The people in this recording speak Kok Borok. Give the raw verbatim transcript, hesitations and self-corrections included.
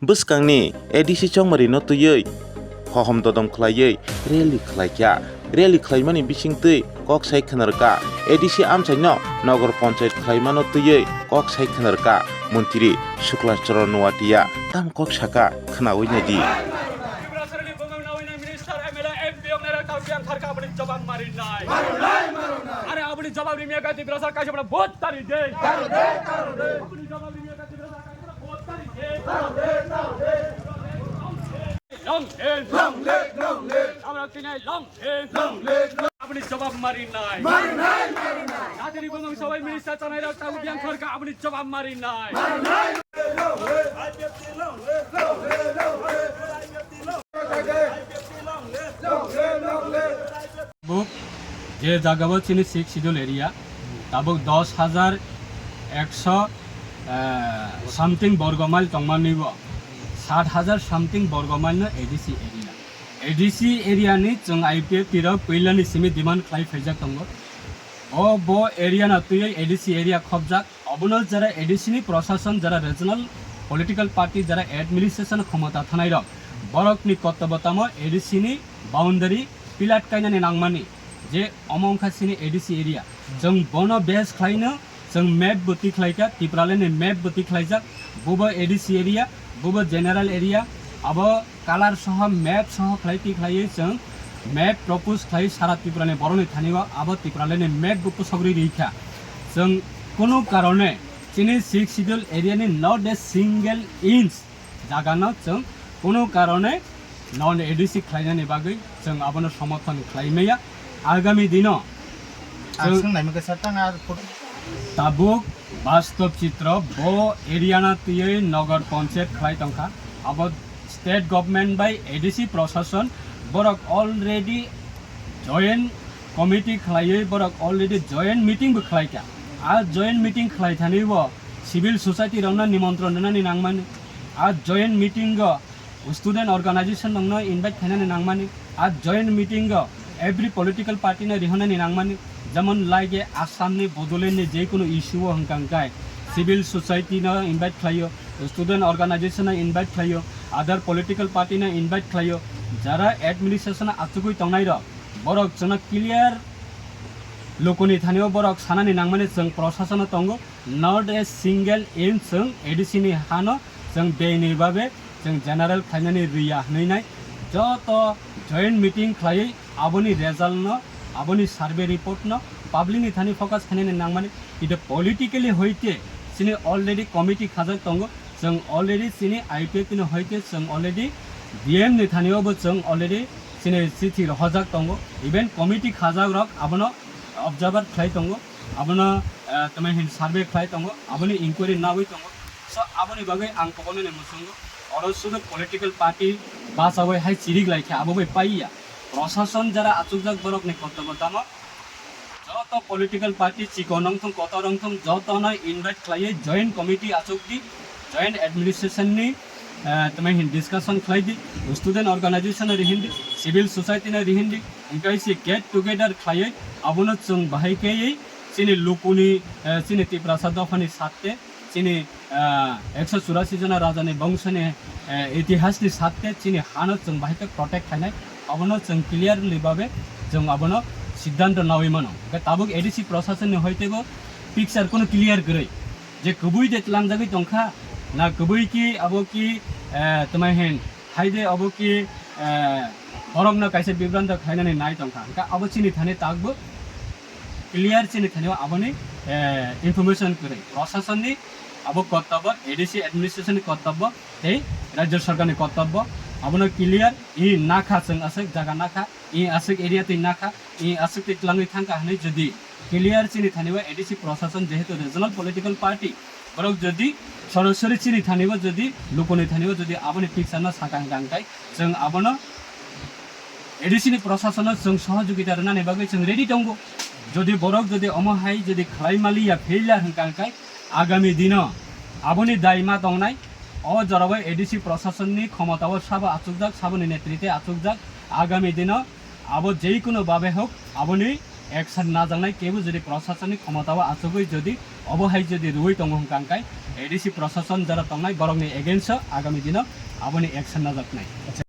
Bwskangni A D C chongmarino twiwi hohom dodom khlaiwi rally khlaikha. Rally khlaimani bisingtwi kok sai khwnarkha A D C amchaino nogor ponchayat khlaimano twiwi kok sai khwnarkha Montri Shukla Charan Noatia. Tamo kok sakha khwnawi naidi. Tripura Sarani bongong nawi nai minister, M L A, M P ong nai rok tang piang kharkha aboni jobab mari nai. Are aboni jobab rimya kha Tripura Sar kaisa bana vote tari de. Aboni jobab rimya kha Tripura Sar kaisa bana vote tari de. Long live! Long live! Long live! Long live! Aboni jobab mari nai. Mari nai, mari nai. Jatini bongong sabai minister tanai rok tang piang kharkha aboni jobab mari nai. Tabuk je jagao chini Sixth Schedule area, tabuk dos hajar ekso, eh, something borgo mile tongmani bo, sat hajar something borgo mile no A D C area. A D C area ni chwng I P F T rok puilani simi demand khlai phaijak tongo. O bo area no twiwi A D C area khopjak. Obono jara A D C ni prosason, jara regional political party, jara administration khomota thanai rok, borok ni kortobo tamo A D C ni boundary pilat kainani nangmani, je omo wngkha chini A D C area. Chwng bono base khlaino chwng map bo tikhlaikha, Tipraland ni map bo tikhlaijak, bubo A D C area, bubo general area, abo colour soho, map soho khlai tikhlaiwi chwng map propose khlai sara Tripura ni borok ni thani o, abo Tipraland ni map bo pusogri rikha. Chwng kunu karone chini Sixth Schedule area ni not a single inch jaga no chwng kunu karone non A D C khlainani bagwi chwng abono somorthon khlai maya. Agami dino chwng tabuk bastob chitro bo area no twiwi nogor ponchayat khlai tongkha. Abo state government bai A D C prosason borok already joint committee khlaiwi borok already joint meeting bo khlaikha. A joint meeting khlai thani bo civil society rokno nimontron rwnani nangmani. A joint meeting o student organization rokno invite khainani nangmani. A joint meeting o every political party no rihonani nangmani. Jemon like Assam ni, Bodoland ni je kunu issue o hwnkha hwnkhe civil society no invite khlaio, student organization no invite khlaio, other political party no invite khlaio. Jara administration o achugwi tongnai rok, borok chwngno clear lukuni thani o borok sanani nangmani chwng prosason o tongo. Not a single inch chwng A D C ni hano chwng beni babe chwng general khlainani riya hwnwi nai. Joto joint meeting khlaiwi aboni result no, aboni survey report no public ni thani focus khainani nangmani. Ida politically hoite chini already committee khajak tongo, chwng already chini I P F T ni hoite chwng already D M ni thani o bo chwng already chini chithi rohorjak tongo, even committee khajak rok abono observer khlai tongo, abono, eh, tamo hin survey khlai tongo, aboni inquiry nawi tongo. So, aboni bagwi ang kokno ni muchungo, oro sudu political party bachawi hai chirik lai khe abo bai paiya. Prosason jara achukjak borok ni kortobo tamo, joto political party chikon wngthung, kotor wngthung, jotono invite khlaiwi joint committee achukdi, joint administration ni, eh, tamo hin discussion khlaidi, student organization no rihindi, civil society no rihindi, hingkai se get together khlaiwi abono chwng bahai khe chini lukuni, eh, chini Tiprasa dophani satte, chini, eh, ekso churasi jona rajani bongsoni, eh, itihasni satte chini hano chwng bahai khe protect khainai, abono chwng clearly babe chwng abono siddhanto nawi mano. Hingkhe tabuk A D C prosasonni hoitebo picture kono clear kwrwi je kwbui de tlangjagwi tongkha na kwbui ki abo ki, eh, tamo hin haide abo ki, eh, borokno kaisa bibranto khainani nai tongkha. Hingkhe abo chini thani takbo clear chini thani o aboni, eh, information kwrwi. Prosasonni abo kortobo, A D C administration ni kortobo tei Rajya Sarkar ni kortobo abono clear i nakha chwng aswk jaga nakha, i aswk area twi nakha, i aswk twi twlangwi thangkha hwnwi jodi clear chini thani o A D C prosason jehetu regional political party borok jodi sorasori chini thani o jodi lukuni thani o jodi aboni picture no sakang kang tai chwng abono A D C ni prosasono chwng sohojogita rwnani bagwi chwng ready tongo. Jodi borok jodi omo hai jodi khlai maliya failure hwnkha hwnkhe agami dino aboni dai ma tongnai. O jorao A D C prosasonni khomotao sabo achukjak, saboni netrite achukjak. Agami dino abo jeikunu babe hok aboni Action najaknai, kebo jodi proshasoni khomotao achugwi jodi obo hai jodi rwui tongo hwnkha hwnkhe A D C proshasoni jora tongnai borokni against o agami dino aboni action najaknai.